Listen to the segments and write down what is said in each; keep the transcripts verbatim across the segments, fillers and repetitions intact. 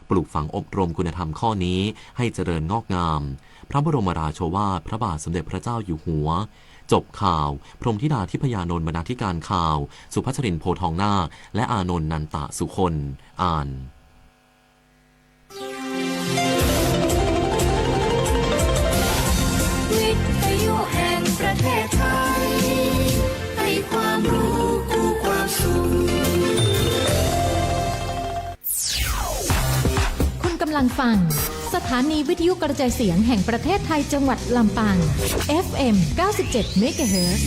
ปลูกฝังอบรมคุณธรรมข้อนี้ให้เจริญงอกงาม พระบรมราโชวาทพระบาทสมเด็จพระเจ้าอยู่หัว จบข่าว พรหมธิดาทิพยานนท์ บรรณาธิการข่าว สุภัชรินทร์ โพธิ์ทองนาค และอานนท์ นันตะสุคน อ่าน วิทยุแห่งประเทศไทย ให้ความรู้คู่ความสุข คุณกำลังฟัง สถานีวิทยุกระจายเสียงแห่งประเทศไทย จังหวัดลำปาง เอฟเอ็ม เก้าสิบเจ็ด เมกะเฮิรตซ์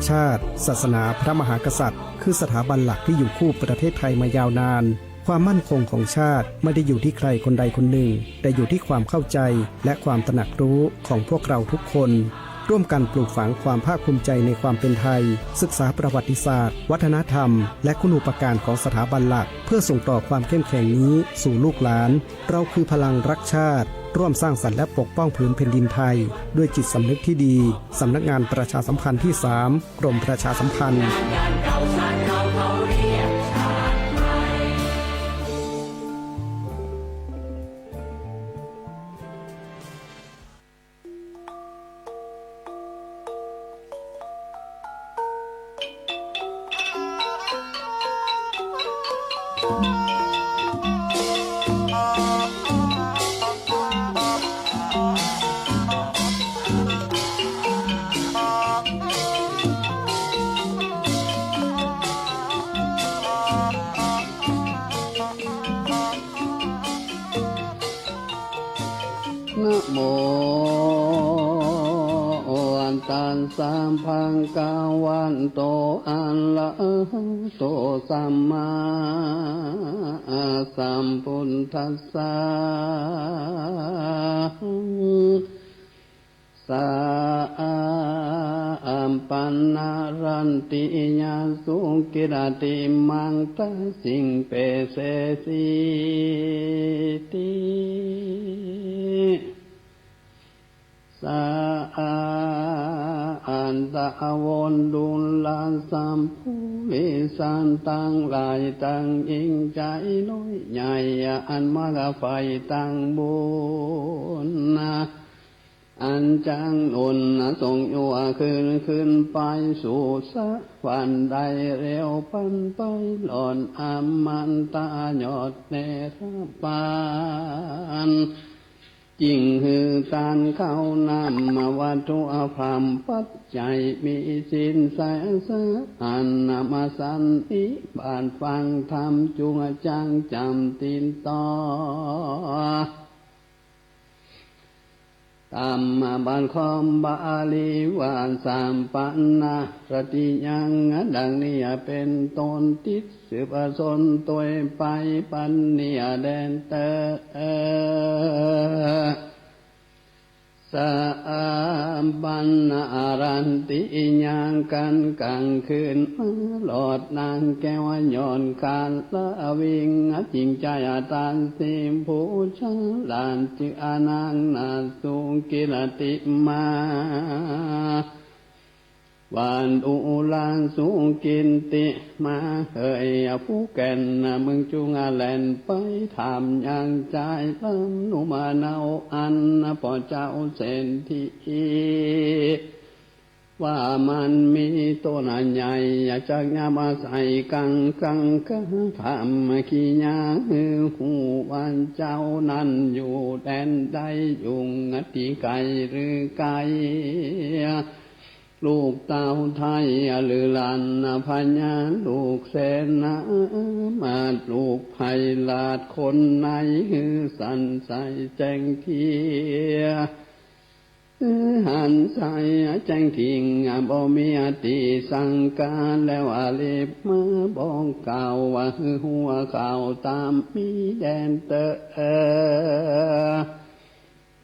ชาติ ศาสนา พระมหากษัตริย์ คือสถาบันหลักที่อยู่คู่ประเทศไทยมายาวนาน ความมั่นคงของชาติไม่ได้อยู่ที่ใครคนใดคนหนึ่ง แต่อยู่ที่ความเข้าใจและความตระหนักรู้ของพวกเราทุกคน ร่วมกันปลูกฝังความภาคภูมิใจในความเป็นไทย ศึกษาประวัติศาสตร์ วัฒนธรรม และคุณูปการของสถาบันหลัก เพื่อส่งต่อความเข้มแข็งนี้สู่ลูกหลาน เราคือพลังรักชาติ ร่วมสร้างสรรค์และปกป้องผืนแผ่นดินไทย ด้วยจิตสำนึกที่ดี สำนักงานประชาสัมพันธ์ที่สาม กรมประชาสัมพันธ์ นะโม ตัสสะ ภะคะวะโต อะระหะโต สัมมาสัมพุทธัสสะ สะ อะ ปันนะ รันติยะ สุกิรติมัง ตะสิง เปเสสีติ สะ อะ อันตะ วะ ดุลละ สัพพุริสันตังหลายตัง ยิ่งใจ๋น้อยใหญ่ อันมากใฝ่ตังบุญนะ อันจักหนุนส่งอยู่คืน ขึ้นไปสู่สวรรค์ได้เร็วพลันไป หลอดอมันตะยอดเนรปาน จึงหื้อตานข้าวน้ำ วัตถุพร่ำปัจจัย มีศีลใสสะอาด นำสันนิบาตฟังธรรม จุงจั้งจ๋ำติดต่อ ต๋ามบาทของบาลีว่า สัพพันนะรัตติยัง ดังนี้เป๋นต้น ติดสืบสนตวยไป ปันนี้แด่เต๊อะ สัพพันนะรัตติยัง กันกั๋งคืนมาหลอดนางแก้ว ย้อนคาระวิง จึงใจ๋ตานสีผู้ฉลาด จื้อนางนาสุกิรติมา ว่าดูราสุกิรติมาเหย ผู้แก่น มึงจุงแล่นไปถามยังจายลำหนุ่มเนาอัน ป้อเจ้าเศรษฐี ว่ามันมีต้นใหญ่ จักยามใส่กั๋งกั๋ง กระทำกิริยาหื้อฮู้ว่าเจ้านั้นอยู่แดนใด อยู่ตี้ใก้หรือไก๋ ลูกเต้าไทยหรือหลานพญา ลูกเสนามาตย์ ลูกไพราชคนไหน หื้อสันใสแจ้งเตี้ย หันใสแจ้งเตี้ย บ่มีตี้สังกา แล้วรีบมาบอกกล่าว หื้อฮู้ข่าวต๋ามมีแด่เต๊อะ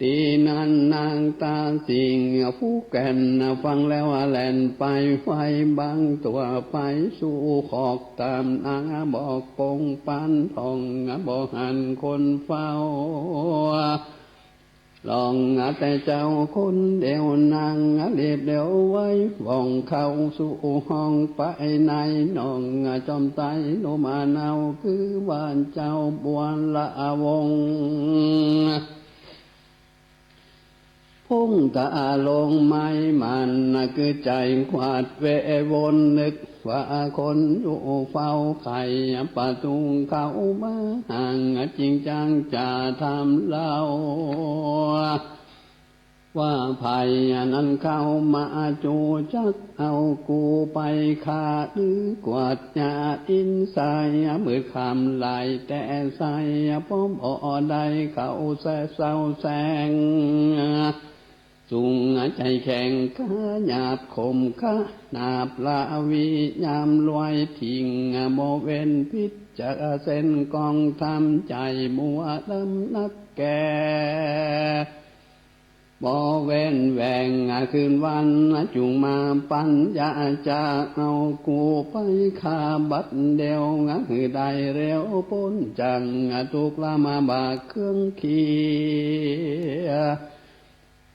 ตี้นั้นนางตาสิงผู้แก่น ฟังแล้วแล่นไปไว บังตั๋วไปสู่คอก ต๋ามนางบอกปงปันท่อง บ่หันคนเฝ้า ลองแต่เจ้าคนเดียวนาง รีบเร็วไวว่องเข้าสู่ห้องไปใน น้องจอมไตรหนุ่มเนาคือว่าเจ้าบัวละวง พุ่งตาลงไม้มัน คือใจ๋ขวาดเววน นึกว่าคนอยู่เฝ้า ไขประตูเข้ามา หากจริงจังจะทำเล่า ว่าใผนั้นเข้ามาจูจัก เอากูไปฆ่าหรือกวาดหญ้าอินทร์ไซ มืดค่ำหลายแต่ไซ ป้อมบ่ได้เข้าแซ่เซาแซง สูงใจ๋แข็งขาหยาบคมขนาบละวิยามลวย ถิงบ่เว้นผิดจากเส้นกองธรรม ใจ๋มัวดำนักแก่ บ่เว้นแหว่งคืนวัน จุ่งมาปัญญาจะเอากูไปฆ่าบัดเดียว หื้อได้เร็วป๊นจากทุกข์ลำบากเครื่องเคียด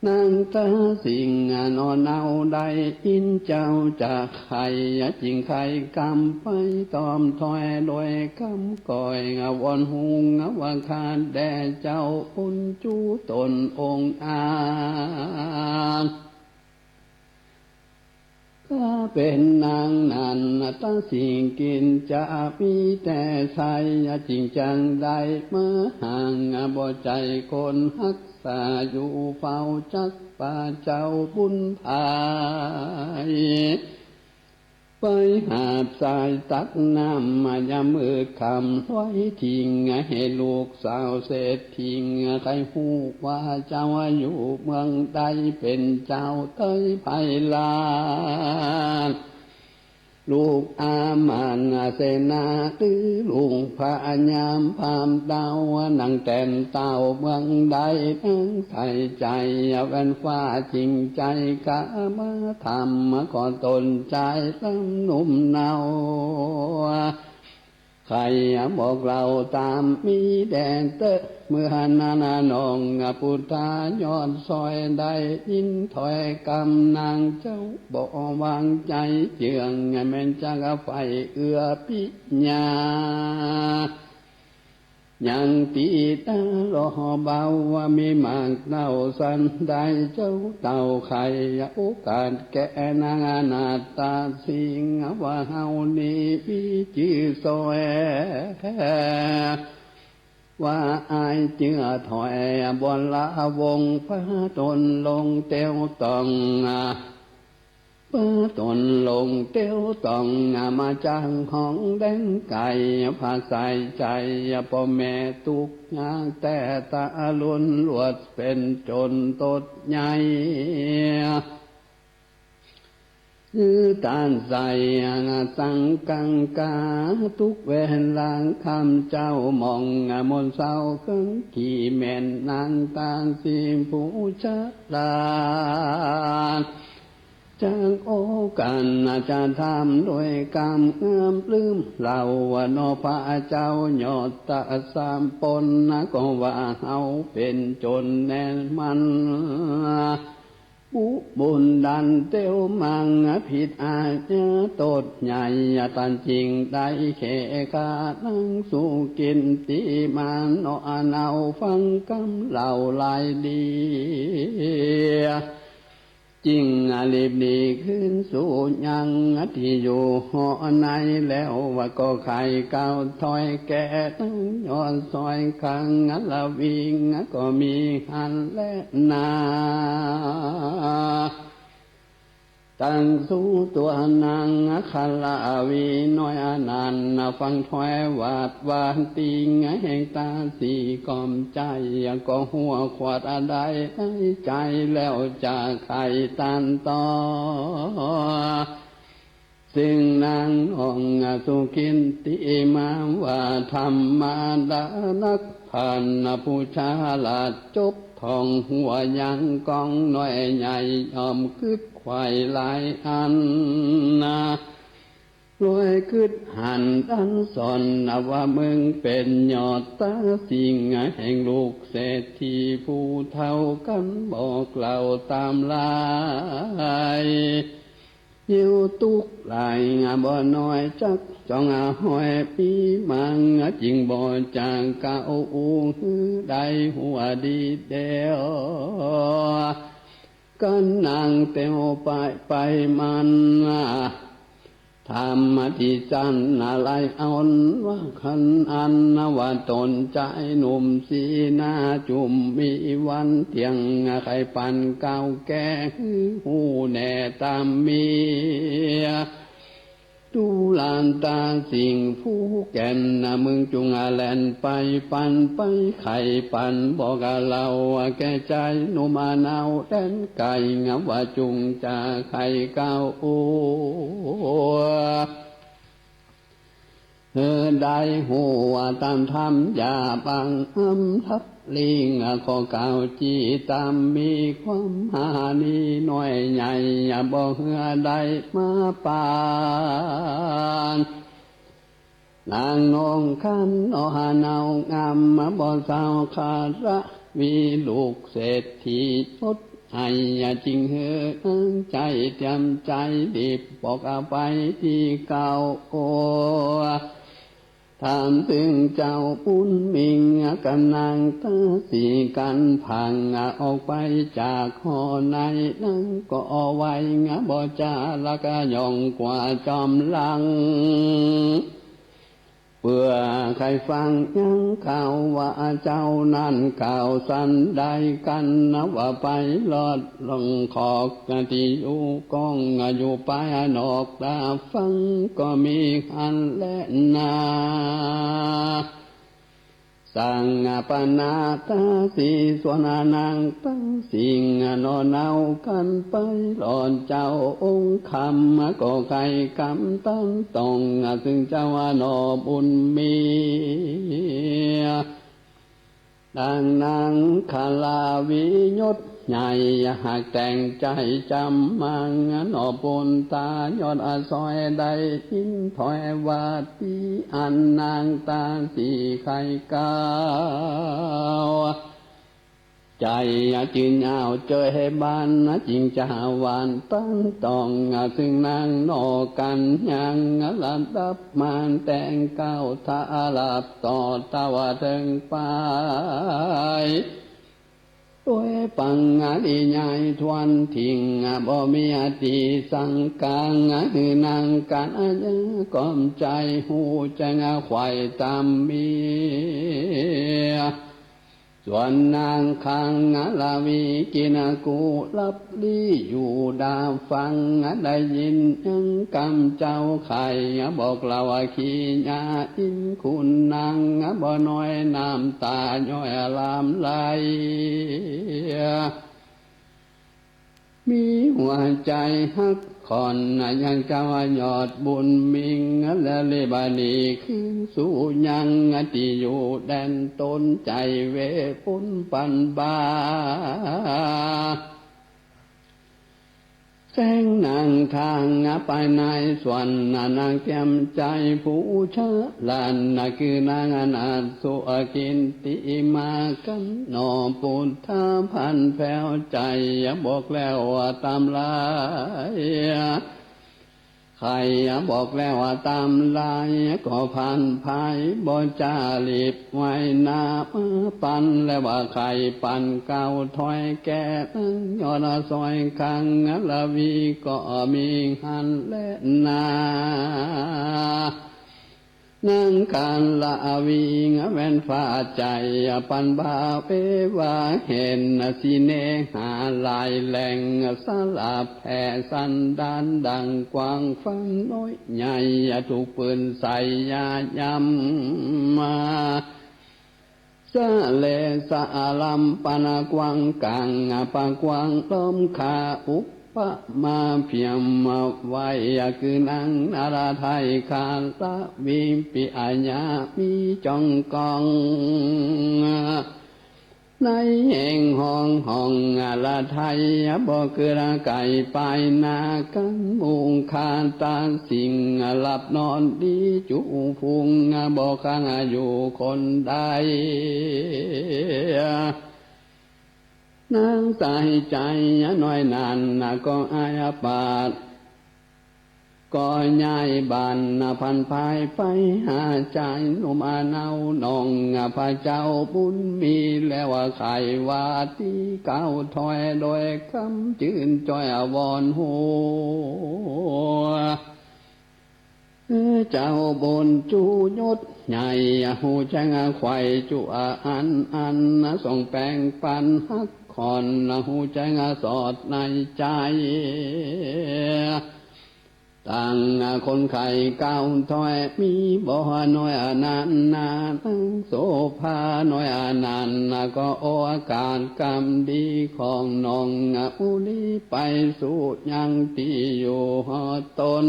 นางตาสิงห์หนอเนาได้ยินเจ้าจะใค่ จึงใค่กำไปตอบถ้อยโดยกำก้อยวอนฮู้ว่าข้าแด่เจ้าปุญญูต๋นองค์อาจ ข้าเป๋นนางนั้นตาสิงห์กิ๋นจะมีแต่ไส้ จึงจักได้มาหา บ่ใจ้คนฮักษาอยู่เฝ้า จักปาเจ้าบุญภาย ไปหาบสายตักน้ำมายามมืดค่ำ ไว้ถิงหื้อลูกสาวเศรษฐี ใค่ฮู้ว่าเจ้าอยู่เมืองใด เป๋นเจ้าไตรไพลาช ลูกอามาตย์เสนา หรือลูกพญาพราหมณ์เต้า นางแตนเต้าเมืองใด นางใส่ใจ๋แว่นฟ้าจริงใจ๋ ข้ามาถามขอตนจายลำหนุ่มเนา ใค่บอกเล่าต๋ามมีแด่เต๊อะ เมื่อนั้นน้องผู้ทายอดซอย ได้ยินถ้อยกำนางเจ้าบ่วางใจ๋เจื้อง แม่นจักใฝ่เอื้อปิญญา ยังติดต๋ารอเบาว่ามีมากเต้าสันใด เจ้าเต้าใค่โอกาสแก่นางนาฏตาสิงห์ ว่าเฮานี้มีจื้อซอย ว่าอ้ายจื้อถ้อยบัวละวง ปาต๋นลงเตียวต่อง ปาต๋นลงเตียวต่อง มาจากห้องแดนไก๋ ผาสายใจ๋ป้อแม่ตุ๊กข์ยาก แต่ตะลุนลวดเป๋นจ๋นตดใหญ่ คือต้านใส่สังกังกา ตุ๊กเวรหลังค่ำเจ้ามอง มนเศร้าเครื่องขี้แม่น นางตาสิงห์ผู้ฉลาด จากโอกันจะถามโดยกำงามลืมเล่าว่าหนอพระเจ้ายอดตะสามปน ก็ว่าเฮาเป๋นจ๋นแน่มัน บุบุญดันเตียวมังผิดอาญาตดใหญ่ ต้านจึงได้แค่ฆ่านางสุกินติมา หนอเนาฟังกำเล่าหลายดี จึงรีบหนีคืนสู่ยังตี้อยู่หอใน แล้วว่าก็ใค่กล่าวถ้อยแก่นางยอดซอย ขังละวิงก็มีหั้นแลนา ตังสู่ตัวนางคละวีน้อยอันนั้น ฟังถ้อยวาดวาตีแห่งตาสีกอมใจ๋ ก็หัวขวดได้ในใจ๋ แล้วจะใค่ต้านต่อ ซึ่งนางน้องสุขินติมาว่าธรรมดานัก พันผู้ฉลาดจบท่องหัวยังกองน้อยใหญ่ ย่อมกึ๊ดไขว่หลายอันนา รวยกึ๊ดหันตันสอน ว่ามึงเป๋นยอดต๋าสิ่ง แห่งลูกเศรษฐีผู้เฒ่า กั๋นบอกเล่าต๋ามลาย เหี่ยวตุ๊กข์หลายบ่น้อย จักจ้องห้อยปี๋มัง จึงบ่จักก้าวอู้ หื้อได้หัวดีเดียว กั๋นนางเตียวไปไปมัน ธรรมะตี้จั้นหลายอ่อน ว่าคันอั้นว่าต๋นจายหนุ่มสีหน้าจุ่ม มีวันเตี้ยงใค่ปันก้าวแก่ หื้อฮู้แน่ต๋ามมี ดูราต๋าสิ่งผู้แก่น มึงจุ่งแล่นไปปัน ไปไขปันบอกเล่า แก่จายหนุ่มเนาแดนไก๋ ว่าจุ่งจะไขก้าวอู้ หื้อได้ฮู้ว่าต๋ามธรรมอย่าบังอำทับลิง ข้อก้าวจี้ต๋ามมีความหานีน้อยใหญ่ บ่เหื้อได้มาปาน นางนงคันหนอหาเนางาม บ่เศร้าคาระวีลูกเศรษฐียศ ไอ้จึงหื้อนางใจ๋เตรียมใจ๋รีบบอกไปตี้เก๊า ถามเถิงเจ้าบุญมิ่ง กั๋นนางต๋าสีกั๋นผาง ออกไปจากหอใน นางก็ไหวบ่จ๋าละ ก็ย่องกว่าจอมหลัง เปื้อใค่ฟังยังข่าวว่าเจ้านั้นกล่าวสันใดกั๋น ว่าไปลอดล่องขอกตี้อยู่ก้อง อยู่ปายนอกต๋าฟังก็มีหั้นแลนา สังปนาต๋าสีส่วนนางตังสิ่ง หนอเนากั๋นไปหลอดเจ้าองค์คำ ก็ใค่กำตันต้อง ซึ่งเจ้าหนอบุญมี ดังนางคาราวียศใหญ่ หากแต่งใจ๋จ๋ำมัง หนอปุณตายอดอสอยได้ยินถ้อยว่าตี้อันนางต๋าสีใค่กล่าว ใจ๋จื้นยาวเจยบาน จึงจะหาหวานตันต้อง ซึ่งนางหนอกั๋นยังระดับมานแต่งเก๊า ถ้าอาลับต่อตะวะเถิงไป ตวยปังอริยายทวนทิ้ง บ่มีอติสังกัง หื้อนางกั๋นยาก้อมใจ๋ฮู้แจ้งไขว่ต๋ามมี ส่วนนางคังลาวีกินกูลับลี้อยู่ดาฟัง ได้ยินยังกำเจ้าใค่บอกเล่าขี้หญ้าอินคุณนาง บ่น้อยน้ำต๋าย้อยหลั่งไหล มีหัวใจ๋ฮักข้อนยังเจ้ายอดบุญมิ่ง และเรบาลีคืนสู่ยังตี้อยู่แดนต๋น ใจ๋เวปุญปันบา แสงนางทางไปในสวน นางเตรียมใจ๋ผู้ชะลัน คือนางอนาถสุกินติมา กั๋นหนอปุทธาพันแผ้วใจ๋ บอกแล้วว่าต๋ามลาย ใค่บอกแล้วว่าต๋ามลาย ก็พันภายบ่จ๋ารีบไหว้หน้ามาปัน และว่าใค่ปันเก๊าถ้อยแก่นางยอดสอยคังลาวีก็มีหั้นแลนา นางคังลาวีแว่นฟ้าใจ๋ปันบ่าเววา เห็นสิเนหาหลายแหล่ง สลับแผ่สันดานดังกว้าง ฟังน้อยใหญ่ทุกปืนใสยาย้ำมา สะเลสะลำปันกว้างก๋าง ปะกว้างล้อมคา อุปมาเพียมไว้ คือนางนาราไทยคาลาวี ปิอาญามีจ้องกอง แ ในแห่งห้องห้องละไทย บ่เกิดไก่ปายนา กังมุงคาตาสิ่งหลับนอนดี จุพุงบ่ค้างอยู่คนใด นางสายใจ๋น้อยนั้นก็อายปาด ก็ย้ายบ้านพันภายไปหาจายหนุ่มอาเนา น้องพระเจ้าบุญมี แล้วไขว่าตี้ก้าวถ้อย โดยกำจื้นจ้อยวอนฮู้ เจ้าบุญจูยศใหญ่ ฮู้แจ้งไขว่จั๊วอันอัน ส่งแป๋งปันฮักข้อน ฮู้แจ้งสอดในใจ๋ ตังคนไขก้าวถ้อยมีบ่น้อยอันนั้นนา นางโสภาน้อยอันนั้นก็โอกาสกำดีของน้องอุลีไปสู่ยังตี้อยู่ตน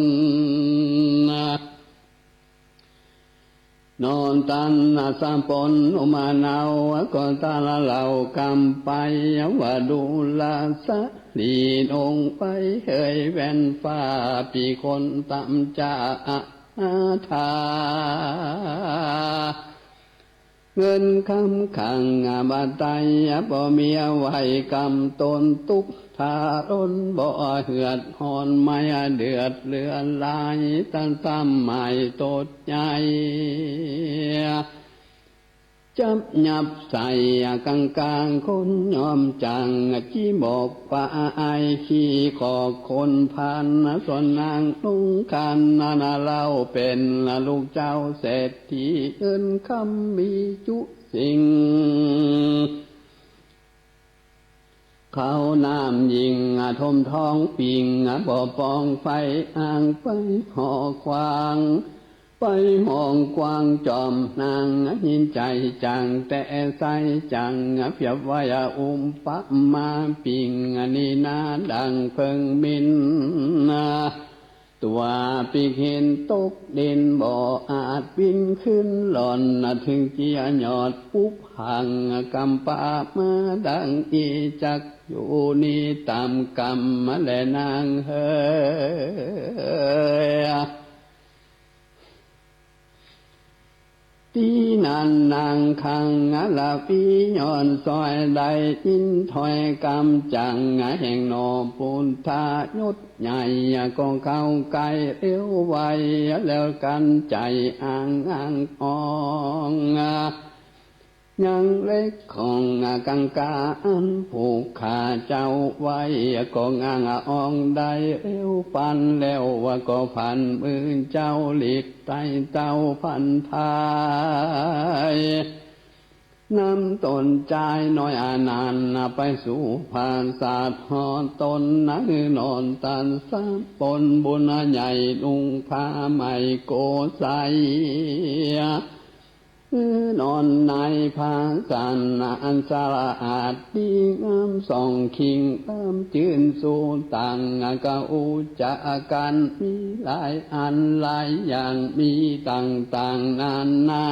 นอนตันสะปนอุมาเนา ก็ตาละเหล่ากำไป ว่าดูละสะหลีนองไป เฮยแว่นฟ้าปีคนตำจาอาทา เงินคำขังบาทไต บ่มีเอาไว้กำตน ตุ๊กข์ทารุณบ่เหือดฮ้อน ไม่เดือดเลือดลาย ตั้งตำหมายโตษใหญ่ จับหยับใส่กังกางคนยอมจัง จี้บอกปะอายขี้ขอกคนพัน ส่วนนางนุ่งคันนั้นเล่า เป๋นลูกเจ้าเศรษฐี เงินคำมีจุสิ่ง ข้าวน้ำยิ่งท่วมท้องปิง บ่ปองไฟอ่างไปห่อควาง ไปห้องกว้างจอมนาง ยินใจ๋จังแต่ใสจัง เปรียบไว้อุปมาปิง นี้นาดังเพิ่งมิน ตัวปีกหินตกดินบ่อาจบินขึ้นหล่อน เถิงเจียยอดปุ๊บหัง กำปามาดังอี้ จักอยู่นี้ต๋ามกำแลนางเฮย ตี้นั้นนางคังละปีย้อนซอย ได้ยินถ้อยกำจังแห่งหนอปุทธายศใหญ่ ก็เข้าใก้เร็วไว แล้วกั๋นใจ๋อ้างอ้างออง ยังเล็กของกังกาอันผูกข้าเจ้าไว้ ก็ง้างอองได้เร็วปัน แล้วว่าก็ผันมือเจ้าหลีกไต้เต้าพันทาย นำต๋นจายน้อยอันนั้นไปสู่ผาสาทย์หอต๋น นอนตันสะปนบุญใหญ่นุ่งผ้าไหมโกไส นอนในผ้าสันอันสะอาดดีงามส่องคิง เอิ้มจื้นสู่ต่างกะอู้จักกั๋น มีหลายอันหลายอย่าง มีต่างๆ นานา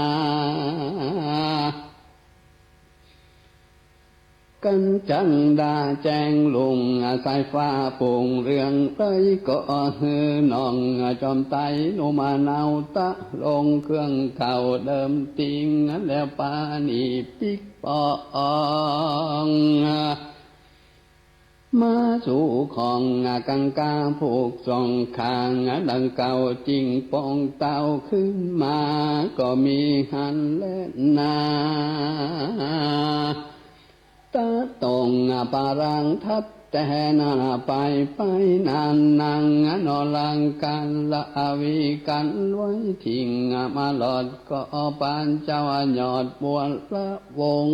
กั๋นจังดาแจ้งลุง สายฟ้าโป่งเรือง เลยก็หื้อน้องจอมไตรหนุ่มเนา ตะลงเครื่องเก่าเดิมติง แล้วปาณีปิกปอง มาสู่ของกังกาผูกสองข้าง ดังเก่าจิ่งปองเต้าขึ้นมา ก็มีหั้นแลนา ตะตงปะรังทัดแต่นั้นไป ไปนั้นนางนอลังกันละอวีกันไว้ทิ้ง มาหลอดก็ปานเจ้ายอดบัวละวง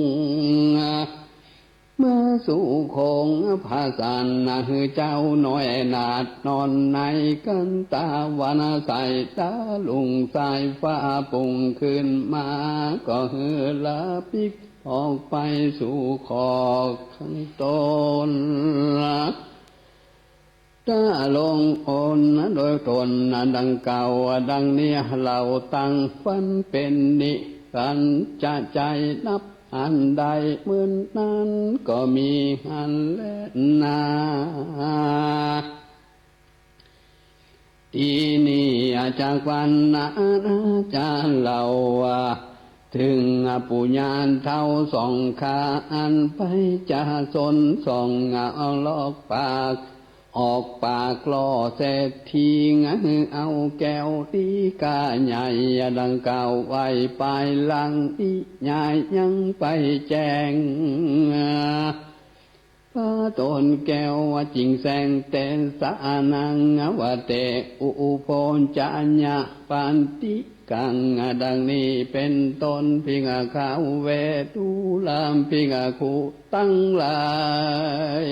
มาสู่โขงผาสันนะ หื้อเจ้าน้อยนาดนอนในกันตาวันใส ตาลุงสายฟ้าปุ่งขึ้นมา ก็หื้อละปิกออกไปสู่ขอกข้างตน ตะลงอนโดยตนดังเก่า ดังนี้เล่าตั้งฝันเป๋นนิรันดร์จะใจนับ อันใดเหมือนนั้นก็มีหั้นแลนา ตี้นี้จักวรรณนาจาเล่าว่า เถิงปู่ญาเฒ่าสองข้า อันไปจะสนส่อง เอาลอกปาก ออกปากล่อเศรษฐี หื้อเอาแก้วดีก้าใหญ่ ดังกล่าวไว้ปายหลัง นิยายยังไปแจ้ง พระต้นแก้วว่า จึงแสดงเตสะ อานังวะเต อุโภชะยะปัตติกัง ดังนี้เป๋นต้น ภิกขะเว ดูราภิกขุตังหลาย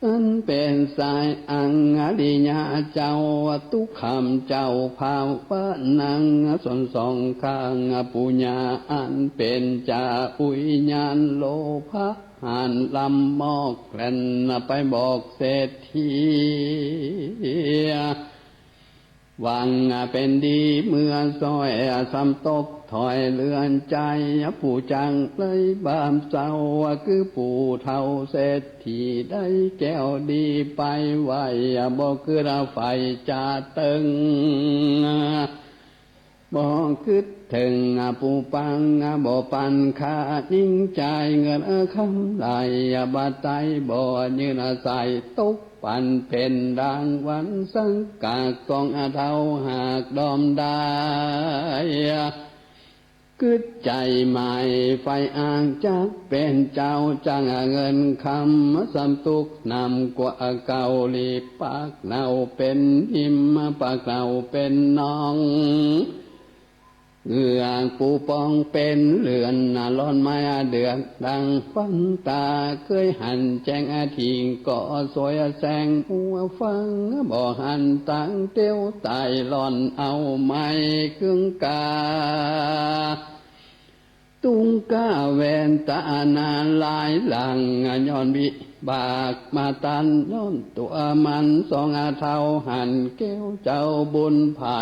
อันเป๋นสายอังอริยะเจ้า ตุ๊กขำเจ้าภาวะนัง ส่วนสองข้างปู่ญา อันเป๋นจาอุยญาณ โลภะหันลำมอกแล่น ไปบอกเศรษฐี หวังเป๋นดีเมื่อซ้อย สำตกถอยเลือนใจ๋ ผู้จักเลยบาปเศร้า คือปู่เฒ่าเศรษฐี ได้แก้วดีไปไหว้ บ่กึ๊ดใฝ่จะเติง บ่กึ๊ดเถิงผู้ปัง บ่ปันค่ายิ่งจ่ายเงินคำหลาย บ่ไต้บ่ยื่นใส่ ตกปันเป๋นรางวัล สังกากของเฒ่าหากดอมได้ กึ๊ดใจ๋หมายใฝ่อ้าง จักเป๋นเจ้าจ้างเงินคำ สำตุ๊กข์นำกว่าเก่า หลีปากเน่าเป๋นหิม ปากเน่าเป๋นหนอง เอื้อปูปองเป๋นเฮือน หล่อนไม้เดือนดังฟังตา เกยหันแจ้งอาทิตย์ ก็สวยแสงหัวฟัง บ่หันตางเตียวตาย หล่อนเอาไม้เคืองกา ตุงกาเวนตะนาหลายหลัง ย้อนวิบากมาตัน ย้อนตั๋วมันสองเฒ่า หันแก้วเจ้าบุญไพร่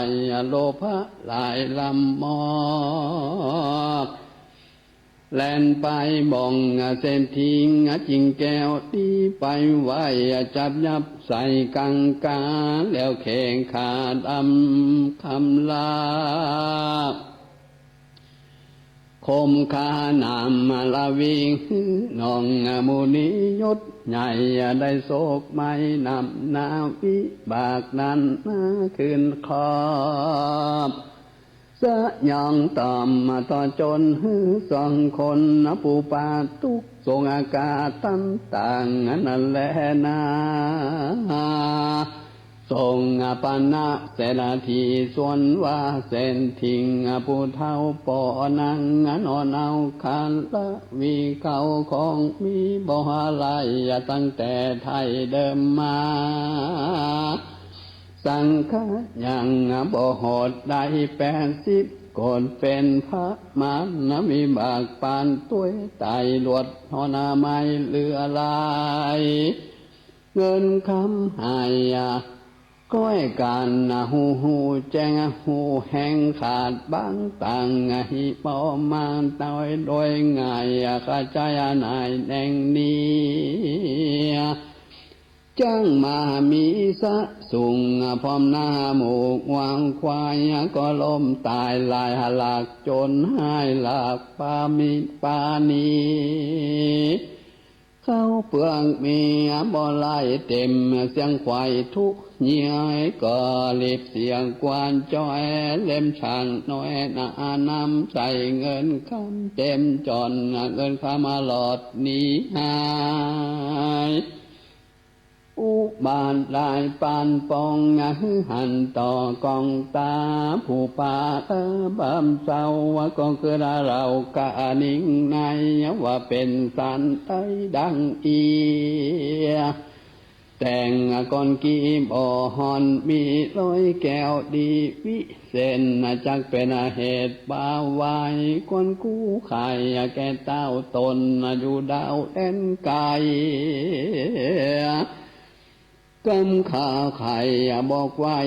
โลภะหลายลำมอก แล่นไปบ่องเศรษฐี จึงแก้วดีไปไหว้ จับยับใส่กังกา แล้วแข้งขาดำคำลา คมคาหนามมาละวิง หื้อน้องมุนียศใหญ่ ได้โศกไหม้นำหน้า วิบากนั้นนาคืนครอบ สยองต่อมต่อจน หื้อสองคนผู้ปาทุกข์ ทรงอากาศตันต่างนั้นแลนา ทรงปณะเสนาถีส่วนว่า เศรษฐีผู้เฒ่าป้อนัง นอนเอาคาละวี เข้าของมีบ่หาไหล ตั้งแต่ไถ่เดิมมา สังขยังบ่หดได้แปดสิบโกฏ เป๋นพระมารวิบากปานตวยต๋าย หลวดหอนไม้เหลือหลาย เงินคำหาย ก้อยกั๋นหูฮู้แจ้ง ฮู้แฮงขาดบางต่าง หิบ่มาตวยโดยง่าย กระจายหน่ายแหน่งนี้ จั้งมามีสะสุง พร้อมหน้าหมูวัวควาย ก็ล้มต๋ายหลายหลาก จ๋นหายหลากปามิตรปานี ข้าวเปลือกมีบ่ไหลเต็ม เสียงควายทุกข์เยียะ ก็หลีบเสียงควานจ้อย เล่มช้างน้อยหน้าน้ำใส เงินคำเต็มจ๋อน เงินคำหลอดหนีหาย อุบาทหลายปานปอง หื้อหันต่อกองตา ผู้ปาเอิบำเศร้า ก็คือเล่าก๋านิ่งใน ว่าเป๋นสันใดดังเอีย แต่งก่อนกี้บ่ห่อน มีร้อยแก้วดีวิเศษ จักเป๋นเหตุปาไว้ ควรกู้ไขแก่เต้าตน อยู่ดาวแดนไกล เ กำข้าใค่บอกไว้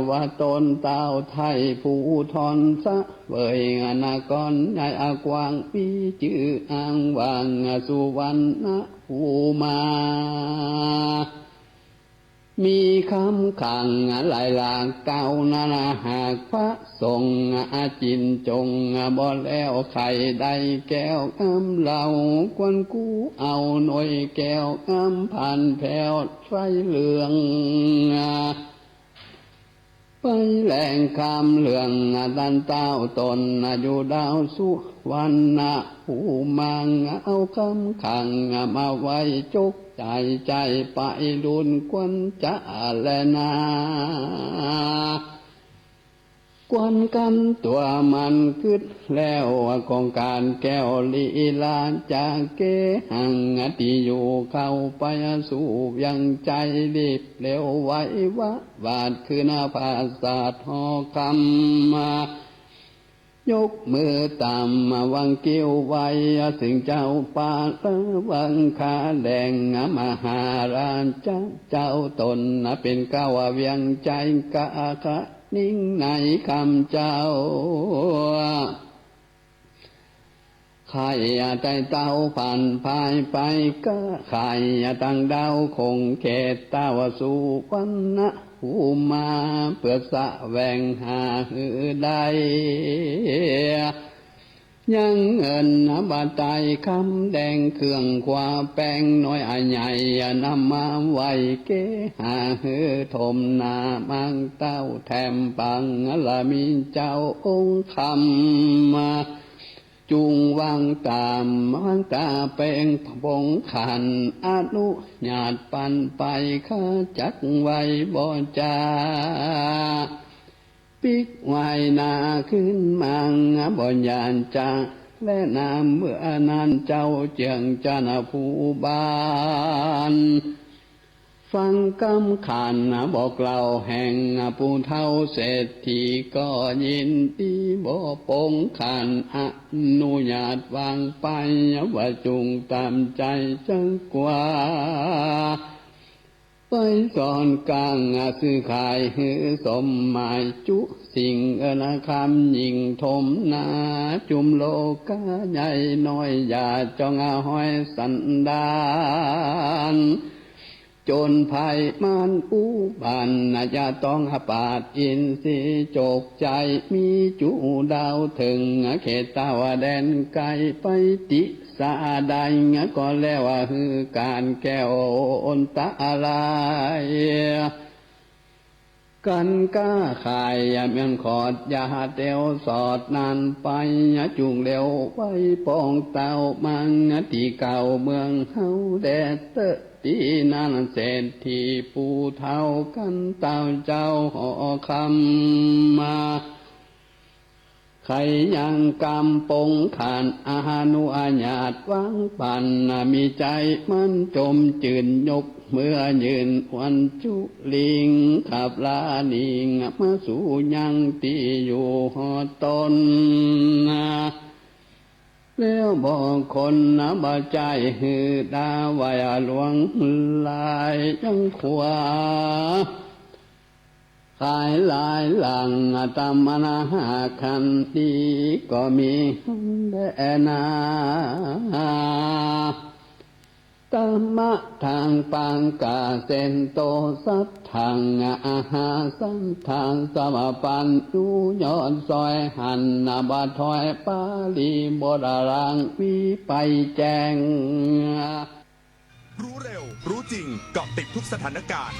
ว่าต๋นเต้าไท้ผู้ทอนเสวยนครใหญ่กว้าง มีจื้ออ้างว่าสุวรรณภูมา มีคำขังหลายหลากเต้านานา หากพระสงฆ์จินจงบ่แล้ว ใค่ได้แก้วงามเหล้า ควรกู้เอาหน่วยแก้วงามผ่านแผ้วไฟเหลือง ไปแหล่งคำเรื่องต้านเต้าต๋นอยู่ดาวสุวรรณภูมา เอาคำขังมาไว้จก ใจ๋ใจ๋ไปลุนควรจะแลนา ควรกำตั๋วมันกึ๊ดแล้ว ของก๋านแก้วลีลา จะเกหังตี้อยู่เข้าไปสู่เวียงใจ๋ รีบเร็วไววาบวาดขึ้นผาสาทหอคำ ยกมือตามวางเกี้ยวไหว้ เชิงเจ้าปาละวังคาแดง มหาราชเจ้าต๋นเป๋นเกล้าเวียงใจ๋ กะคะนิงในคำเจ้า ใค่ไต่เต้าผ่านพายไป กะใค่ตังดาวคงเขต เต้าสุวรรณภูมา เปื้อแสวงหาหื้อได้ ยังเงินบาทไตรคำแดง เครื่องครัวแป้งน้อยใหญ่ นำมาไหว้เกหาหื้อ ถมหน้ามังเต้าแถมปัง ละมีเจ้าองค์คำ จุ่งวางต๋ามวางต๋าเป๋งปงขัน อนุญาตปันไป ข้าจักไหว้บ่จา ปิ๊กไหว้หน้าขึ้นมัง บ่ยานจะแลนา เมื่อนั้นเจ้าเจื้องจันทน์ผู้บาน ฟังกำขันบอกเล่าแห่งผู้เฒ่าเศรษฐี ก็ยินดีบ่ปงขัน อนุญาตวางไป ว่าจุ่งต๋ามใจ๋จักว่า ไปสอนก๋างซื้อขายหื้อสมหมาย จุสิ่งเอิ้นคำยิ่งถมหน้า จุมโลกาใหญ่น้อย อย่าจ้องห้อยสันดาน จนภัยมารอุบาท อย่าต้องปาดอินทรีย์จกใจ๋ มีจุดาวเถิงเขตเต้าแดนไก๋ ไปติสาใดก็แล้ว หื้อก๋านแก้วอันตราย กันก้าข่ายเมียนขอด อย่าเตียวสอดนานไป จุ่งเร็วไวปองเต้ามัง ตี้เก่าเมืองเฮาแดเต๊อะ ตี้นั้นเศรษฐีผู้เฒ่า กันเต้าเจ้าหอคำมา ใค่ยังกำปงขัน อนุญาตวางปัน มีใจ๋มั่นจมจืน ยกมือยื่นอวนจุลิง ขับลานิงมาสู่ยังตี้อยู่หอต๋น แล้วบอกคนบ่ใจ้หื้อดา ไหว้หลวงหลายยังครัว ขายหลายหลัง ต๋ามนาหาคันดีก็มีแลนา ตมะทังปังกาเสนโต สัทธังอาหาสันทัง สมปันยุยอดซอยหัน บ่ถอยปาลีบทรางมีไปแจ้ง รู้เร็ว รู้จริง เกาะติดทุกสถานการณ์